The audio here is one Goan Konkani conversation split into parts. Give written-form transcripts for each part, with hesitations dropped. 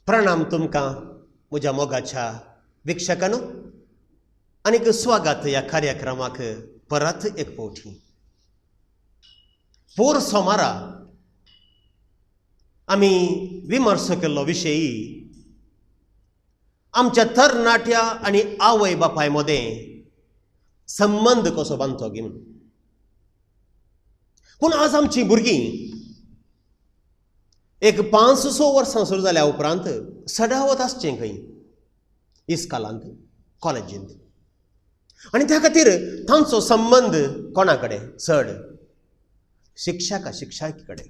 प्रणाम तुमकां म्हज्या मोगाच्या वीक्षकांनो आनीक स्वागत ह्या कार्यक्रमाक परत एक फावटी. पोर सोमारा आमी विमर्श केल्लो विशय आमच्या तरणाट्या आनी आवय बापाय मदें संबंद कसो बांदचो गी म्हणून. पूण आज आमचीं भुरगीं एक 5-6 वर्सां सुरू जाल्या उपरांत सदावत आसचें खंय इस्कालांत कॉलेजींत, आनी त्या खातीर तांचो संबंद कोणा कडेन चड शिक्षका शिक्षकी कडेन,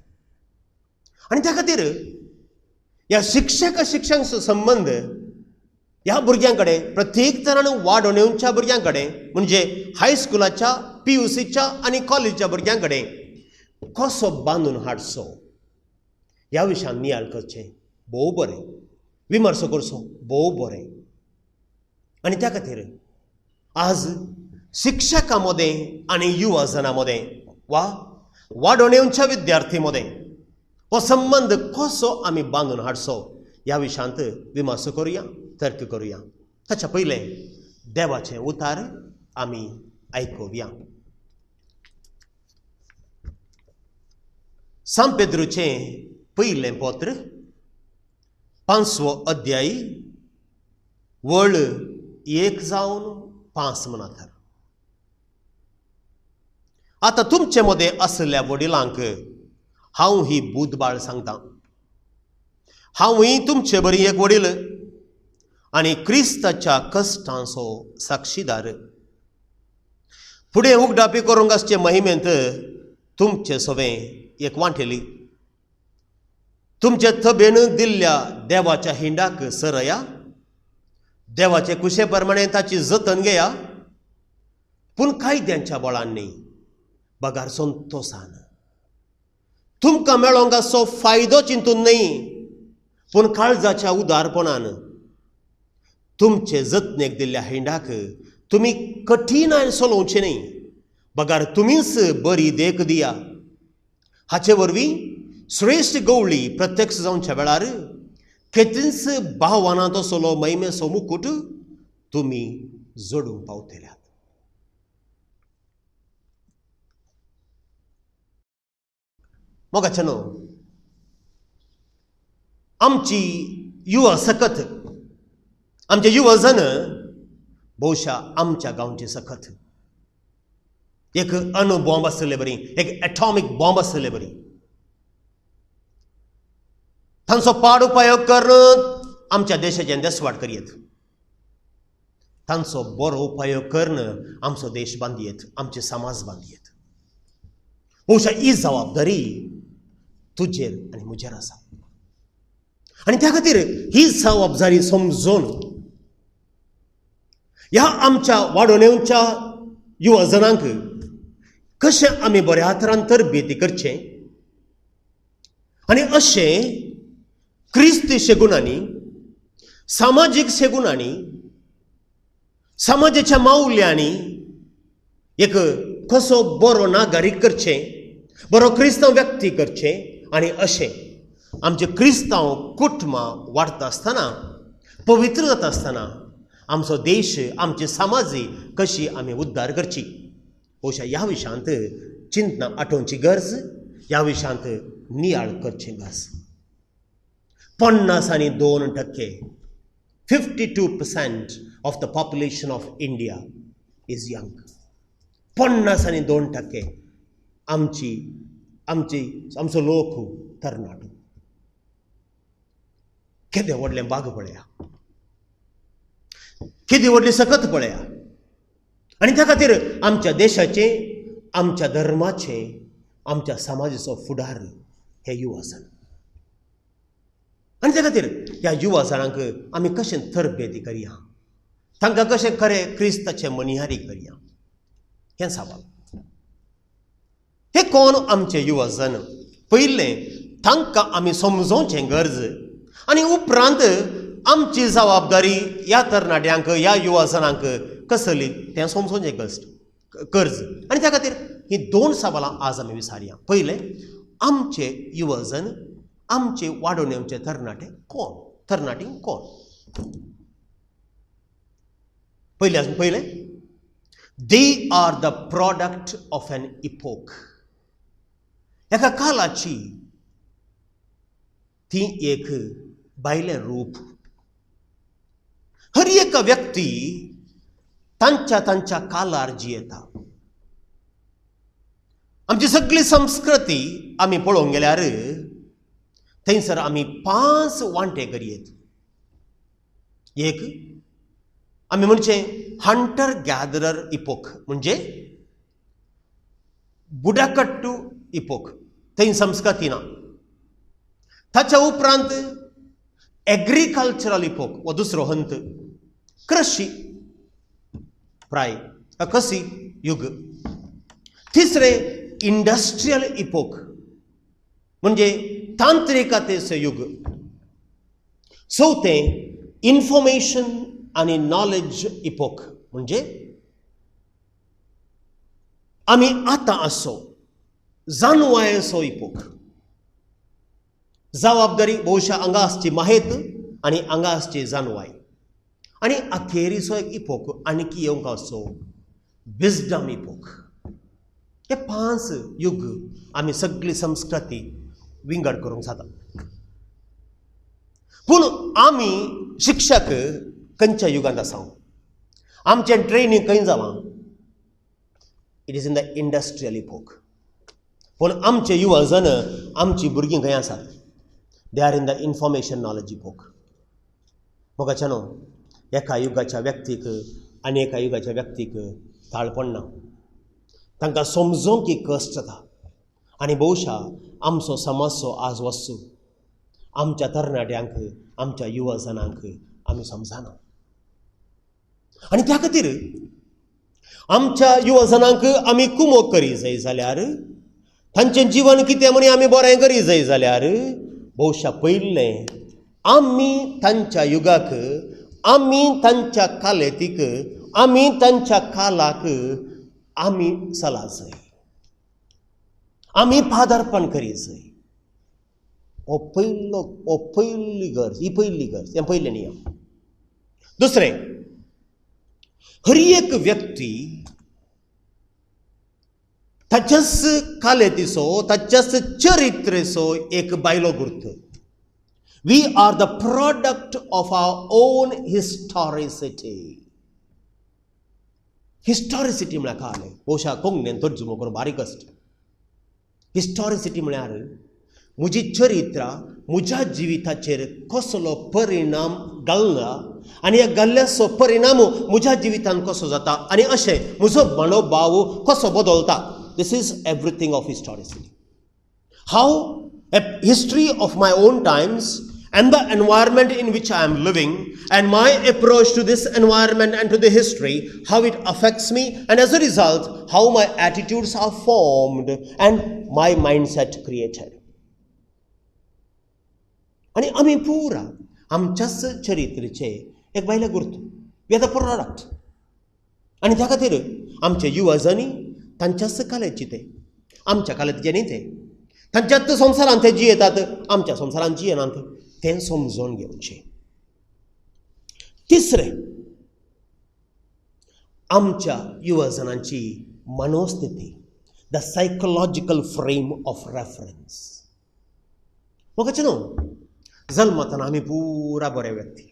आनी त्या खातीर ह्या शिक्षका शिक्षकांचो संबंद ह्या भुरग्यां कडेन प्रत्येक तरान वाडोवन येवच्या भुरग्यां कडेन म्हणजे हायस्कुलाच्या पीयूसीच्या आनी कॉलेजीच्या भुरग्यां कडेन कसो बांदून हाडचो ह्या विशयान नियाळ करचें भोव बरें, विमर्श करचो भोव बरें. आनी त्या खातीर आज शिक्षकां मदें आनी युवा जनां मदें वा वाडोवन येवच्या विद्यार्थी मदें हो संबंद कसो आमी बांदून हाडचो ह्या विशयांत विमर्श करुया, तर्क करुया. ताच्या पयलें देवाचें उतार आमी आयकुया. सांत पेद्रूचें पयलें पत्र 5वो अध्याय वळ 1 जावन 5 म्हणात. आतां तुमचे मदें आशिल्ल्या वडिलांक हांव ही बुदबाळ सांगता. हांवूय तुमचे बरी एक वडील आनी क्रिस्ताच्या कश्टांचो साक्षीदार. फुडें उगडापी करूंक आसचे महिमेंत तुमचे सवें एक वांटेली. तुमचे तबेन दिल्ल्या देवाच्या हिंडाक सरया, देवाचे कुशे प्रमाणे ताची जतन घेया, पूण कायद्यांच्या बळान न्ही बगार संतोसान. तुमकां मेळोंक आसचो फायदो चिंतून न्ही पूण काळजाच्या उदारपणान तुमचे जतनेक दिल्ल्या हिंडाक तुमी कठीणाय चलोवचें न्ही बगार तुमीच बरी देख दिया. हाचे वरवीं श्रेश्ठ गवळी प्रत्यक्ष जावच्या वेळार केतींच भावानांत असलो महिमेचो मुकूट तुमी जोडूंक पावतल्यात. मोगाच्यानो, आमची युवा सकत, आमचे युवा जन बहुशा आमच्या गांवची सकत एक अणु बॉम्ब आसले बरी, एक एटॉमीक बॉम्ब आसले बरी. तांचो पाड उपयोग करून आमच्या देशाचें देसवाट करयेत, तांचो बरो उपयोग करून आमचो देश बांदयेत, आमचे समाज बांदयेत. बहुशा ही जबाबदारी तुजेर आनी म्हजेर आसा, आनी त्या खातीर ही जबाबदारी समजून ह्या आमच्या वाडोवन येवच्या युवा जनांक कशें आमी बऱ्या तरान तरबेती करचें आनी अशें क्रिस्ती शेगुणांनी, सामाजीक शेगुणांनी, समाजाच्या मावल्यांनी एक कसो बरो नागरीक करचें, बरो क्रिस्तांव व्यक्ती करचें आनी अशें आमचे क्रिस्तांव कुटुंबां वाडटा आसतना, पवित्र जाता आसतना आमचो देश, आमची समाज कशी आमी उद्धार करची. बहुशा ह्या विशयांत चिंतना आठोवची गरज, ह्या विशयांत नियाळ करची गरज. 52%, 52% of the population of India is young. 52% आमची आमची आमचो लोक तरणाटो. केदें व्हडलें बाग पळया, केदी व्हडली सकत पळया. आनी त्या खातीर आमच्या देशाचें, आमच्या धर्माचें, आमच्या समाजाचो फुडार हे युवा जन. आनी त्या खातीर ह्या युवा जणांक आमी कशें तरबेती करया, तांकां कशें खरें क्रिस्ताचें मनिहारी करया, हें सवाल. हे कोण आमचे युवा जन? पयलें तांकां आमी समजोवचें गरज आनी उपरांत आमची जबाबदारी ह्या तरणाट्यांक, ह्या युवा जणांक कसली तें समजोवचें गरज. आनी त्या खातीर ही दोन सवालां आज आमी विचारया. पयलें, आमचे युवा जन, आमचे वाडोवन येवचे तरणाटे कोण? तरणाटी कोण? पयले पयलें, they are the product of an epoch. एका कालाची ती एक भायलें रूप. हर एक व्यक्ती तांच्या तांच्या कालार जियेता. आमची सगळी संस्कृती आमी पळोवंक गेल्यार थंयसर आमी 5 वांटे करयेत. एक आमी म्हणचे हंटर गॅदरर इपोक, म्हणजे बुडाकट्टू इपोक, थंय संस्कृती ना. ताच्या उपरांत एग्रीकल्चरल इपोक हो दुसरो हंत, कृषी प्राय कसी युग. तिसरे इंडस्ट्रियल इपोक म्हणजे तांत्रिकतेचो युग. चवथें इन्फॉर्मेशन आनी नॉलेज इपोक म्हणजे आमी आतां आसो जाणवायेचो इपोक. जबाबदारी भोवशा हांगा आसची माहेत आनी हांगा आसची जाणवाय. आनी अखेरीचो एक इपोक आणकी येवंक आसचो विजडम इपोक. हे 5 युग आमी सगळी संस्कृती विंगड करूंक जाता. पूण आमी शिक्षक खंयच्या युगांत आसा? आमचें ट्रेनींग खंय जालां? It is in the industrial epoch. पूण आमचे युवा जन, आमची भुरगीं खंय आसात? They are in the information knowledge epoch. मोगाच्या न्हू, एका युगाच्या व्यक्तीक आनी एका युगाच्या व्यक्तीक ताळ पडना, तांकां समजोवंक एक कश्ट जाता. आनी भोवशा आमचो समाजचो आज वस्तू आमच्या तरणाट्यांक, आमच्या युवा जनांक आमी समजना. आनी त्या खातीर आमच्या युवा जनांक आमी कुमोक करी जाय जाल्यार, तांचें जिवन कितें म्हणी आमी बरें करी जाय जाल्यार, भोवशा पयलें आमी तांच्या युगाक, आमी तांच्या कालेतीक, आमी तांच्या कालाक आमी चला जाय, आमी पादार्पण करी जाय. हो पयलो, हो पयली गरज, ही पयली गरज, हें पयलें नियम. दुसरें, हर एक व्यक्ती ताच्याच कालेतीचो, ताच्याच चरित्रेचो एक बायलो गुर्त. We are the product of our own historicity. Historicity म्हळ्यार काय? भोवशा कोंकणीन तर्जुमो करून बारीक आसता. हिस्टॉरिसिटी म्हळ्यार म्हजी चरित्रा म्हज्या जिविताचेर कसलो परिणाम घालना आनी ह्या घाल्ल्याचो परिणाम म्हज्या जिवितान कसो जाता आनी अशें म्हजो मनोभाव कसो बदलता. This is everything of historicity. How a history of my own times and the environment in which I am living and my approach to this environment and to the history, how it affects me, and as a result, how my attitudes are formed and my mindset created. आनी आमी पुरा आमच्याच चरित्रेचे एक बायले गुर्त, we are the product. आनी त्या खातीर आमचे युवा जनी तांच्याच कालेची ते, आमच्या कालेतीचे न्ही ते, तांच्याच संवसारांत ते जियेतात, आमच्या संवसारांत जियेनात, तें समजून घेवचें. तिसरें, आमच्या युवजनांची मनोस्थिती, the psychological frame of reference. मोगाचें न्हू, जल्मतना आमी पुरा बरे व्यक्ती,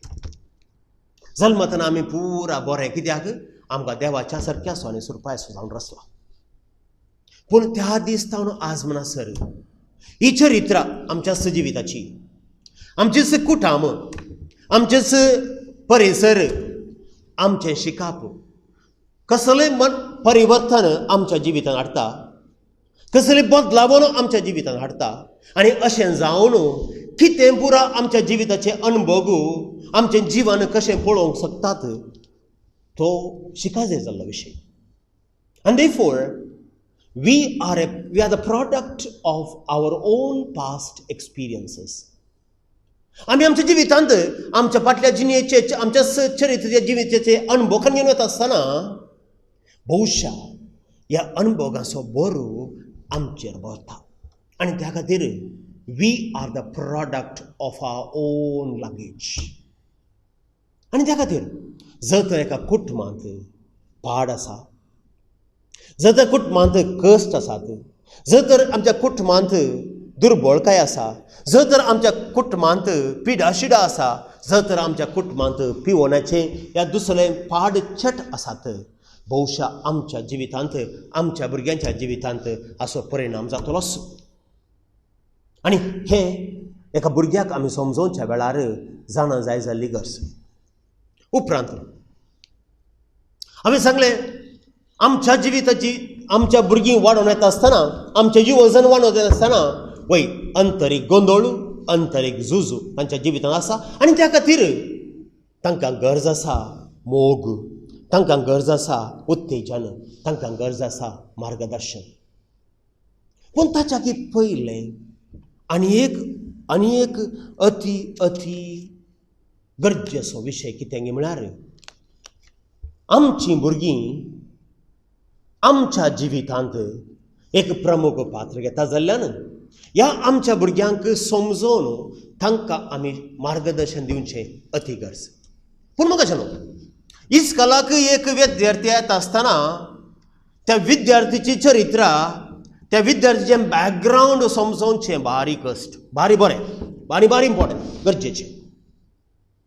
जल्मतना आमी पुरा बरे, कित्याक आमकां देवाच्या सारक्या आसो आनी सुरपायसो जावन रचला. पूण त्या दीस तावन आज म्हणसर ही चरित्रा आमच्या जिविताची, आमचेच कुटाम, आमचेच परिसर, आमचें शिकाप कसलें मन परिवर्तन आमच्या जिवितान हाडटा, कसलें बदलावण आमच्या जिवितान हाडटा आनी अशें जावन कितें पुरा आमच्या जिविताचे अणभव, आमचें जिवन कशें पळोवंक शकतात तो शिकाजे जाल्लो विशय. आनी therefore we are the product of our own past experiences. आमी आमच्या जिवितांत आमच्या फाटल्या जिणेचे, आमच्या चरित्राच्या जिविताचे अणभव घेवन वता आसतना भोवशा ह्या अणभवाचो बरो आमचेर भरता आनी त्या खातीर We are the product of our own luggage. आनी त्या खातीर जर तर एका कुटुंबांत पाड आसा, जर तर कुटुंबांत कश्ट आसात, जर तर आमच्या कुटुंबांत दुर्बळकाय आसा, जर तर आमच्या कुटुंबांत पिडाशिडा आसा, जर तर आमच्या कुटुंबांत पिवोनाचें या दुसरें पाड चट आसात, बहुशा आमच्या जिवितांत, आमच्या भुरग्यांच्या जिवितांत असो परिणाम जातलोच. आनी हे एका भुरग्याक आमी समजोवच्या वेळार जाणा जाय जाल्ली गरज. उपरांत हांवें सांगलें, आमच्या जिविताची, आमच्या भुरगीं वाडोवन येता आसतना, आमचें युवजन वाडोवन येता आसतना वय अंतरीक गोंदळ, अंतरीक झुजू तांच्या जिवितांत आसा. आनी त्या खातीर तांकां गरज आसा मोग, तांकां गरज आसा उत्तेजन, तांकां गरज आसा मार्गदर्शन. पूण ताच्या की पयलें आनी एक अति अति गरजेचो विशय कितें म्हळ्यार आमचीं भुरगीं आमच्या जिवितांत एक प्रमुख पात्र घेता जाल्ल्यान ह्या आमच्या भुरग्यांक समजोवन तांकां आमी मार्गदर्शन दिवचें अति गरज. पूण म्हाका न्हू, इस्कॉलाक एक विद्यार्थी येता आसतना त्या विद्यार्थीची चरित्रा, त्या विद्यार्थीचें बॅकग्रावंड समजोवचें भारी कश्ट, भारी बरें आनी भारी इम्पॉर्टंट, गरजेचें.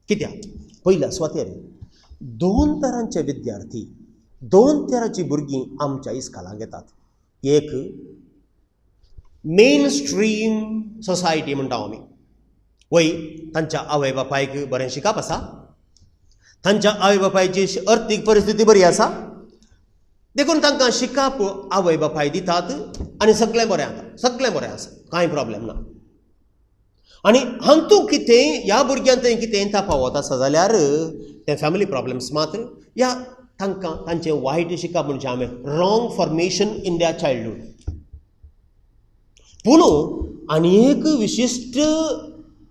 कित्याक पयल्या सुवातेर दोन तरांचे विद्यार्थी, दोन तरांची भुरगीं आमच्या इस्कॉलाक येतात. एक मेन स्ट्रीम सोसायटी म्हणटा आमी, वय तांच्या आवय बापायक बरें शिकप आसा, तांच्या आवय बापायची अर्थीक परिस्थिती बरी आसा, देखून तांकां शिकप आवय बापाय दितात आनी सगळें बरें आसा, सगळें बरें आसा, कांय प्रॉब्लेम ना. आनी हातूंत कितें ह्या भुरग्यांत कितें तफावत आसा जाल्यार तें फॅमिली प्रॉब्लम्स मात्र, या तांकां तांचें वायट शिकप म्हणजे आमी wrong formation in their childhood. पूण आनी एक विशिश्ट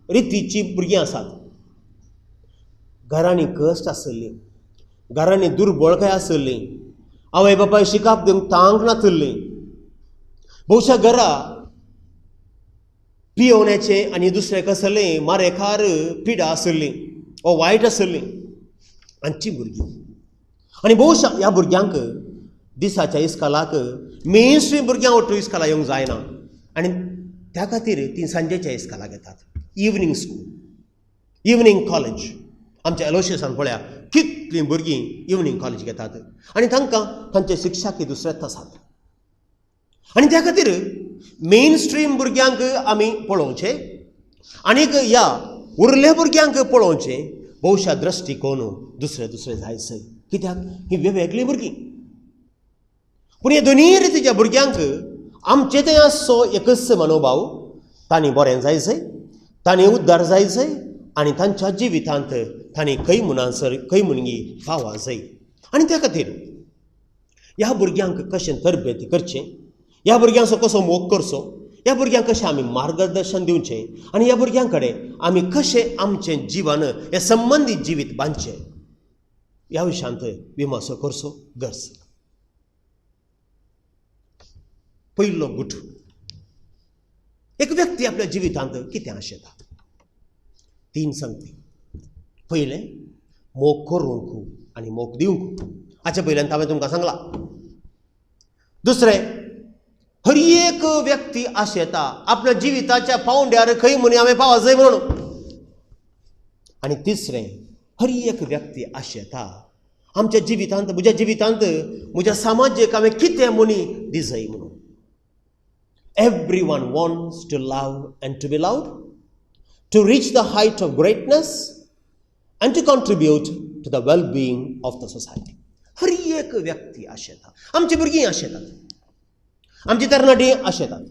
रितीची भुरगीं आसात, घरांनी कश्ट आसली, घरांनी दुर्बळकाय आसली, आवय बापाय शिकप दिवंक तांक नासली, भोवशा घरा पियोवण्याचें आनी दुसरें कसलें मारेकार पिडा आसली ओ वायट आसली हांची भुरगीं. आनी भोवशा ह्या भुरग्यांक दिसाच्या इस्कॉलाक मेन स्ट्रीम भुरग्यांक वट्टू इस्कॉलाक येवंक जायना आनी त्या खातीर तीं सांजेच्या इस्कॉलाक येतात, इवनींग स्कूल, इवनींग कॉलेज. आमच्या एलोशियसान पळया कितलीं भुरगीं इवनींग कॉलेज घेतात आनी तांकां तांचे शिक्षक दुसरेच आसात. आनी त्या खातीर मेन स्ट्रीम भुरग्यांक आमी पळोवचें आनीक ह्या उरल्या भुरग्यांक पळोवचें, भोवशा दृश्टिकोन दुसरे दुसरे जायसय, कित्याक ही वेगवेगळीं भुरगीं. पूण हे दोनूय रितीच्या भुरग्यांक आमचे थंय आसचो एकच मनोभाव, तांणी बरें जायसय, तांणी उद्धार जायसय आनी तांच्या जिवितांत तांणी खंय मुनासर खंय मुणगी पावा जाय. आनी त्या खातीर ह्या भुरग्यांक कशें तरबेत करचें, ह्या भुरग्यांचो कसो मोग करचो, ह्या भुरग्यांक कशें आमी मार्गदर्शन दिवचें आनी ह्या भुरग्यां कडेन आमी कशें आमचें जिवन हें संबंदीत जिवीत बांदचें ह्या विशयांत विमर्सो करचो गरज. पयलो गुट, एक व्यक्ती आपल्या जिवितांत कितें आशेता, तीन संगती. पयलें मोग करूंक आनी मोग दिवंक, हाचे पयल्यान हांवें तुमकां सांगलां. दुसरें, हर एक व्यक्ती आशेता आपल्या जिविताच्या पावंड्यार खंय म्हणी हांवें पावा जाय म्हणून. आनी तिसरें, हर एक व्यक्ती आशेता आमच्या जिवितांत, म्हज्या जिवितांत, म्हज्या समाजेक हांवें कितें म्हणी दिजय म्हणून. Everyone wants to love and to be loved, to reach the height of greatness and to contribute to the well-being of the society. हर एक व्यक्ती आशेता, आमची भुरगीं आशेतात, आमची तरणाटी आशेतात.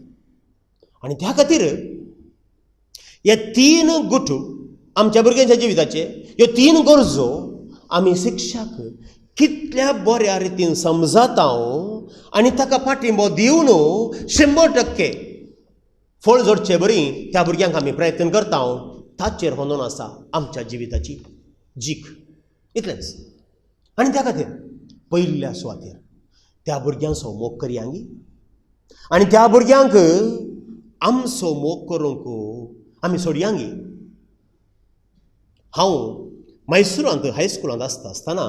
आनी त्या खातीर हे तीन गुट आमच्या भुरग्यांच्या जिविताचे, ह्यो तीन गरजो आमी शिक्षक कितल्या बऱ्या रितीन समजाता आनी ताका पाठिंबो दिवन 100% फळ जोडचे बरी त्या भुरग्यांक आमी प्रयत्न करता, ताचेर होंदोन आसा आमच्या जिविताची जीक, इतलेंच. आनी त्या खातीर पयल्या सुवातेर त्या भुरग्यांचो मोग करयांगी आनी त्या भुरग्यांक आमचो मोग करूंक आमी सोडयांगी. हांव मैसुरांत हायस्कुलांत आसता आसतना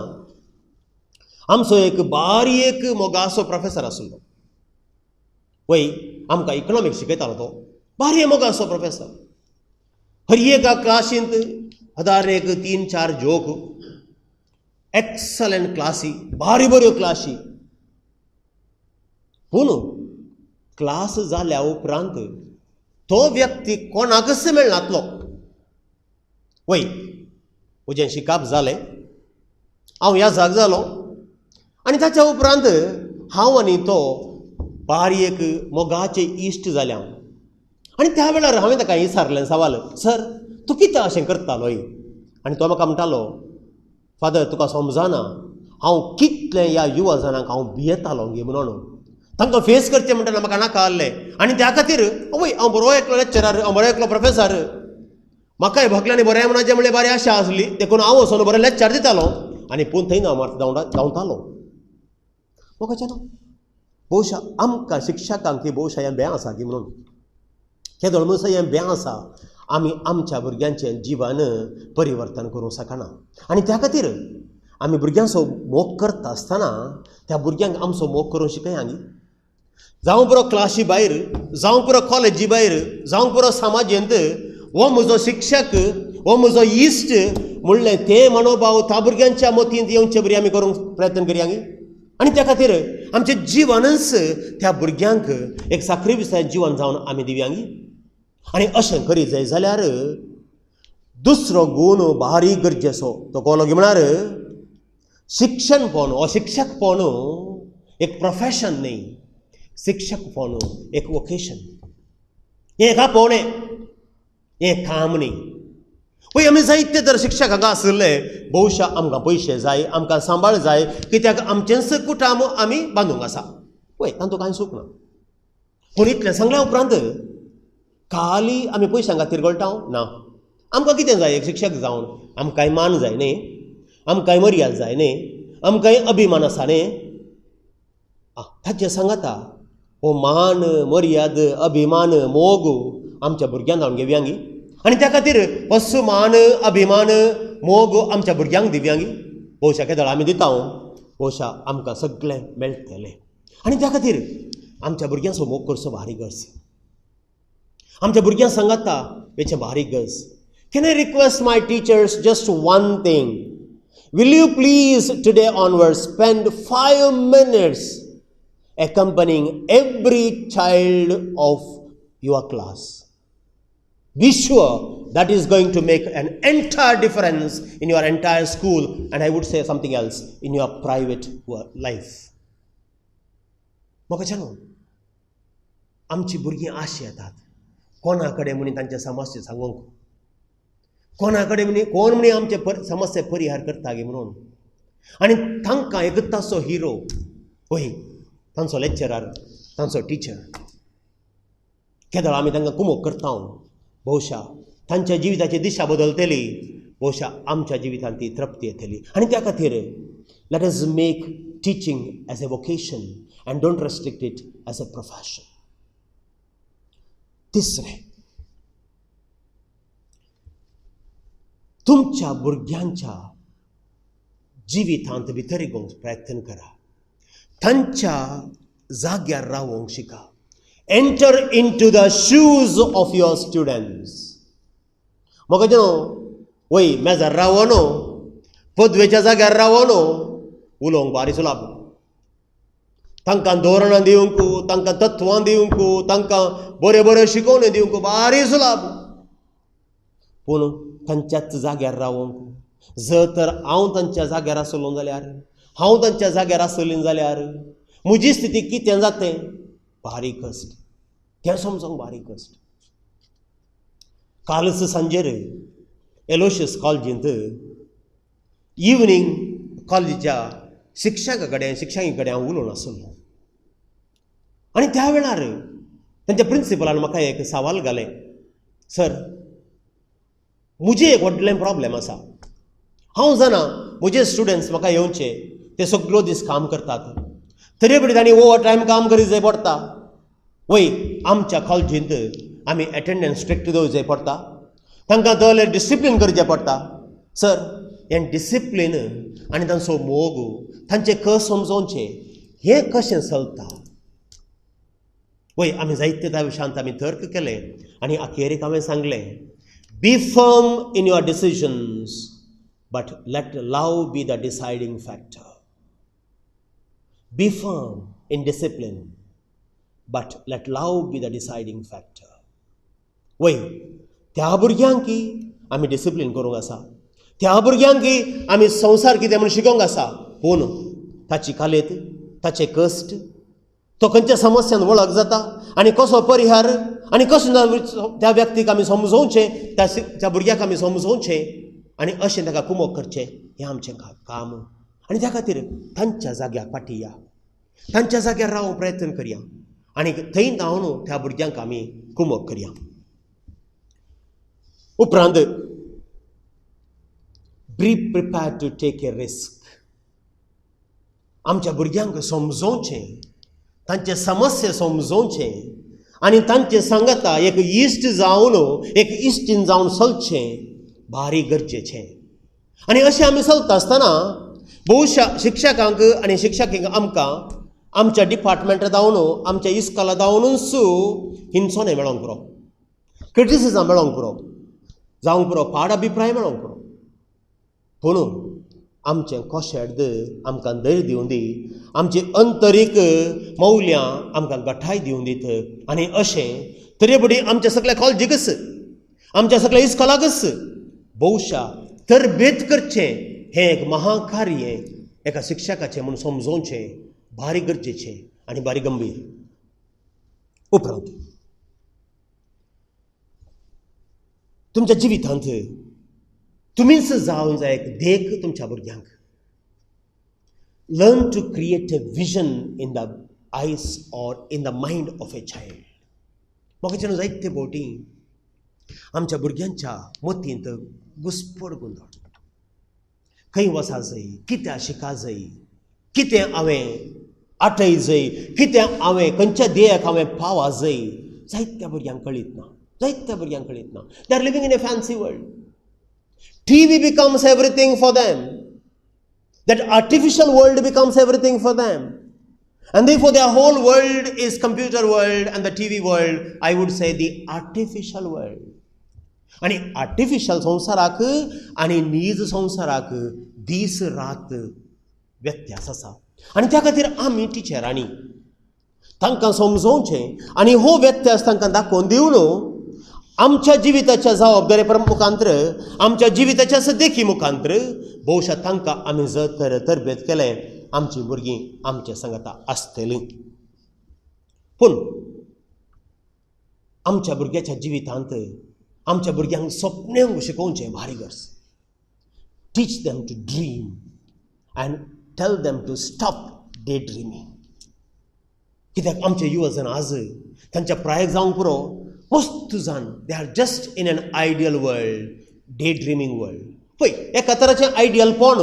आमचो एक बारीक मोगाचो प्रोफेसर आसलो. वय आमकां इकनॉमिक्स शिकयतालो तो बारीक मोगाचो प्रोफेसर. हर एका क्लासींत हजार एक 3 4 जोक, एक्सलंट क्लासी, बारी बऱ्यो क्लासी. पूण क्लास जाल्या उपरांत तो व्यक्ती कोणाकच मेळनातलो. वय म्हजें शिकप जालें, हांव याजाक जालो आनी ताच्या उपरांत हांव आनी तो बारीक मोगाचे इश्ट जाले. आनी त्या वेळार हांवें ताका विचारलें सवाल, सर तूं कितें अशें करतालोय? आनी तो म्हाका म्हणटालो, फादर तुका समजना हांव कितलें ह्या युवा जाणांक हांव भियेतालो गे म्हणून, तांकां फेस करचें म्हणटना म्हाका नाका आहलें. आनी त्या खातीर वय हांव बरो एकलो लेक्चरार, हांव बरो एकलो प्रोफेसर, म्हाकाय भगल्यांनी बरें म्हणचें म्हणल्यार बरी आशा आसली, देखून हांव वचून बरें लेक्चर दितालो आनी पूण थंय हांव धांवतालो. म्हाका ना भोवशा आमकां शिक्षकांक ही भोवशा हें बें आसा की म्हणून, केदोळ म्हणसर हें बें आसा, आमी आमच्या भुरग्यांचें जिवन परिवर्तन करूंक शकना. आनी त्या खातीर आमी भुरग्यांचो मोग करता आसतना त्या भुरग्यांक आमचो मोग करूंक शिकया न्ही. जावं पुरो क्लासी भायर, जावं पुरो कॉलेजी भायर, जावं पुरो समाजेंत, हो म्हजो शिक्षक, हो म्हजो इश्ट म्हणलें तें मनोभाव त्या भुरग्यांच्या मतींत येवचे बरी आमी करूंक प्रयत्न करया न्ही. आनी त्या खातीर आमचें जिवनच त्या भुरग्यांक एक साक्रिफिसाय जिवन जावन आमी दिवया न्ही. आनी अशें करीत जाय जाल्यार दुसरो गूण बारीक गरजेचो, तो कोलो म्हळ्यार शिक्षणपण हो शिक्षकपण एक प्रोफेशन न्ही, शिक्षकपण एक वोकेशन, हें एक आपोवणें, हें काम न्ही. पळय आमी जायते तर शिक्षक हांगा आशिल्ले, भोवशा आमकां पयशे जाय, आमकां सांबाळ जाय, कित्याक आमचेंच कुटाम आमी बांदूंक आसा. पळय तांतूं कांय चूक ना, पूण इतलें सांगल्या उपरांत खाली आमी पयशां खातीर गळटा ना. आमकां कितें जाय एक शिक्षक जावन? आमकांय मान जाय न्ही, आमकांय मर्याद जाय न्ही, आमकांय अभिमान आसा न्ही. ताचें सांगाता हो मान, मर्याद, अभिमान, मोग आमच्या भुरग्यांक जावन घेवया न्ही. आनी त्या खातीर असो मान, अभिमान, मोग आमच्या भुरग्यांक दिवया न्ही. भोवशा केदळ आमी दिता, भोवशा आमकां सगळें मेळटलें. आनी त्या खातीर आमच्या भुरग्यांचो मोग करचो भारी गरज, आमच्या भुरग्यांक सांगाता हेचें भारी गरज. Can I request my teachers just one thing? Will you please today onward spend 5 minutes accompanying every child of your class? Be sure that is going to make an entire difference in your entire school, and I would say something else, in your private life. म्हाका सांगू, आमची भुरगीं आश येतात कोणा कडेन म्हणी तांच्या समस्या सांगूंक, कोणा कडेन म्हणी, कोण म्हणी आमचे समस्या परिहार करता गे म्हणून. आनी तांकां एक ताचो हिरो, वय तांचो लेक्चरार, तांचो टिचर. केदळ आमी तांकां कुमोक करता, भोवशा तांच्या जिविताची दिशा बदलतली, भोवशा आमच्या जिवितांत ती तृप्ती येतली. आनी त्या खातीर let us make teaching as a vocation and don't restrict it as a profession. तिसरें, तुमच्या भुरग्यांच्या जिवितांत भितर येवंक प्रयत्न करा, तांच्या जाग्यार रावोंक शिका. Enter into the shoes of your students. म्हाका न्हू वय मेजार रावो न्हू, पदवेच्या जाग्यार रावो न्हू, उलोवंक बारी सुलाभ. तांकां धोरणां दिवंक, तांकां तत्वां दिवंक, तांकां बऱ्यो बऱ्यो शिकोवण्यो दिवंक बारी सुलाभ. पूण तांच्याच जाग्यार रावोंक, जर तर हांव तांच्या जाग्यार आसलो जाल्यार, हांव तांच्या जाग्यार आसलें जाल्यार म्हजी स्थिती कितें जातें? भारी कश्ट, तें समजोंक भारी कश्ट. कालच सांजेर एलोशियस कॉलेजींत इवनींग कॉलेजीच्या शिक्षका कडेन, शिक्षकी कडेन हांव उलोवन आसलो आनी त्या वेळार तांच्या प्रिंसिपलान म्हाका एक सवाल घालें, सर म्हजें एक व्हडलें प्रॉब्लेम आसा, हांव जाणा म्हजे स्टुडंट्स म्हाका येवचे ते सगळो दीस काम करतात, तरी पळय तांणी ओवर टायम काम करीत जाय पडटा. वय आमच्या कॉलेजींत आमी एटेंडन्स स्ट्रिक्ट दवरचें पडटा, तांकां दवरल्यार डिसिप्लीन करचें पडटा. सर हें डिसिप्लीन आनी तांचो मोग, तांचे कस समजोवचें हें कशें चलता? वय आमी जायते त्या विशयांत आमी तर्क केले आनी अखेरेक हांवें सांगलें, be firm in your decisions but let love be the deciding factor. Be firm in discipline but let love be the deciding factor. वय त्या भुरग्यांकी आमी डिसिप्लीन करूंक आसा, त्या भुरग्यांकी आमी संवसार कितें म्हूण शिकोवंक आसा, पूण ताची कालेत, ताचे कश्ट, तो खंयच्या समस्यान वळख जाता आनी कसो परिहार आनी कशें त्या व्यक्तीक आमी समजोवचें, त्या भुरग्याक आमी समजोवचें आनी अशें ताका कुमोक करचें हें आमचें काम. आनी त्या खातीर तांच्या जाग्यार फाटीं या, तांच्या जाग्यार रावूंक प्रयत्न करया आनी थंय रावन त्या भुरग्यांक आमी कुमोक करया. उपरांत be prepared to take a risk. आमच्या भुरग्यांक समजोवचें, तांचे समस्या समजोवचें आनी तांचे सांगता एक इश्ट जावन, एक इश्टीन जावन चलचें भारी गरजेचें. आनी अशें आमी चलता आसतना बहुशा शिक्षकांक आनी शिक्षकींक आमकां आमच्या डिपार्टमेंटा जावन, आमच्या इस्कोला जावनूच हिंसोने मेळोंक पुरो, क्रिटिसिजम मेळोंक पुरो, जावंक पुरो, पाड अभिप्राय मेळोंक पुरो. पूण आमचें कोशेर्द आमकां धैर्य दिवन दी, आमची अंतरीक मौल्यां आमकां गठाय दिवन दीत आनी अशें तरी बडी आमच्या सगल्या कॉलेजीकच, आमच्या सगल्या इस्कोलाकच बहुशा तरबेत करचें हें एक महाकार्य एका शिक्षकाचें म्हूण समजोवचें भारी गरजेचें आनी भारी गंभीर. उपरांत तुमच्या जिवितांत तुमीच जावन जाय एक देख तुमच्या भुरग्यांक. Learn to create a vision in the eyes or in the mind of a child. म्हाका जेन्ना जायते फावटी आमच्या भुरग्यांच्या मतींत घुस्पड गोंदळ, खंय वचा जाय, कित्याक शिका जाय, कितें हांवें आटय जाय, कितें हांवें खंयच्या ध्येयाक हांवें पावा जाय, जायत्या भुरग्यांक कळीत ना, जायत्या भुरग्यांक कळीत ना. They are living in a fancy world. TV becomes everything for them. That artificial world becomes everything for them. And therefore their whole world is computer world and the TV world, I would say the artificial world. आनी आर्टिफिशियल संवसाराक आनी नीज संवसाराक दीस रात व्यत्यास आसा. आनी त्या खातीर आमी टिचरांनी तांकां समजोवचें आनी हो व्यत्यास तांकां दाखोवन दिवन आमच्या जिविताच्या जबाबदारे मुखांत्र, आमच्या जिविताच्या देखी मुखांत्र बहुशा तांकां आमी जर तर तरबेत केलें आमची भुरगीं आमच्या सांगाता आसतलीं. पूण आमच्या भुरग्याच्या जिवितांत आमच्या भुरग्यांक सपन्यांक शिकोवचें भारी गरज. Teach them to dream and tell them to stop day dreaming. कित्याक आमचे युवजन आज तांच्या प्रायक जावंक पुरो मस्त जाण, they are just in an ideal world, day dreaming world. पळय एका तराचें आयडियलपण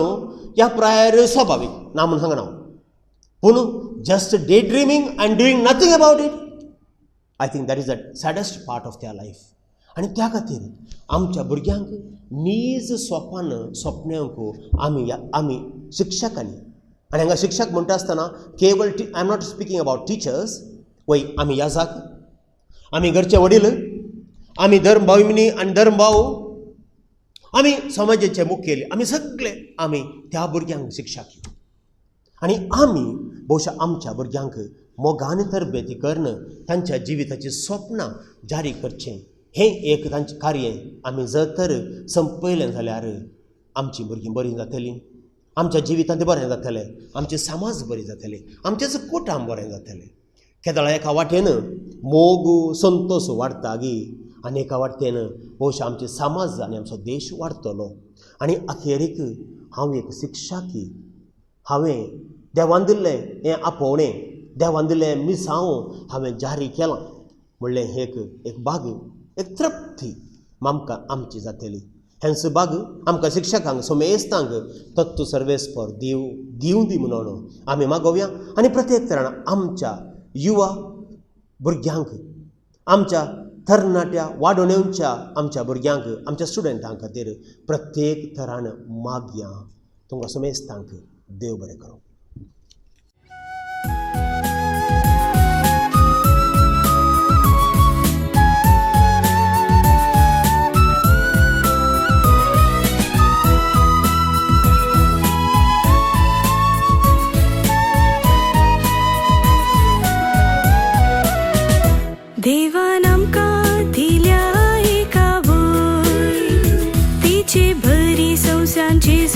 ह्या प्रायर स्वाभावीक ना म्हूण सांगना, पूण just day dreaming and doing nothing about it, I think that is the saddest part of their life. आनी त्या खातीर आमच्या भुरग्यांक नीज सोपान सपन्यांक आमी आमी शिक्षकांनी, आनी हांगा शिक्षक म्हणटा आसतना केवळ I am not speaking about teachers, वय आमी याजाक, आमी घरचे वडील, आमी धर्म भाविनी आनी धर्म भाव, आमी समाजाचे मुखेली, आमी सगळे आमी त्या भुरग्यांक शिक्षा घेवं आनी आमी बहुशा आमच्या भुरग्यांक मोगान तरबेती करून तांच्या जिविताची स्वप्नां जारी करचें हें एक तांचें कार्य आमी जर तर संपयलें जाल्यार आमचीं भुरगीं बरीं जातलीं, आमच्या जिवितांत बरें जातलें, आमचें समाज बरें जातलें, आमचेंच कुटुंब बरें जातलें. केदळा एका वाटेन मोग संतोश वाडटा गी आनी एका वाटेन बहुशा आमचें समाज आनी आमचो देश वाडटलो. आनी अखेरीक हांव एक शिक्षाकी, हांवें देवान दिल्लें हें आपोवणें, देवान दिल्लें मिसांव हांवें जारी केलां म्हणलें एक एक बाग, एक तृप्ती आमकां आमची जातली. हेंच बाग आमकां शिक्षकांक समेस्तांक तत्व सर्वेस्पर दिवं दी म्हणून आमी मागोवया. आनी प्रत्येक तरान आमच्या युवा भुरग्यांक, आमच्या तरणाट्या वाडोवन येवच्या आमच्या भुरग्यांक, आमच्या स्टुडंटां खातीर प्रत्येक थरान मागया. तुमकां समेस्तांक देव बरें करूं. देवान आमकां दिल्या एका वय, तिचे बरी संवसांची.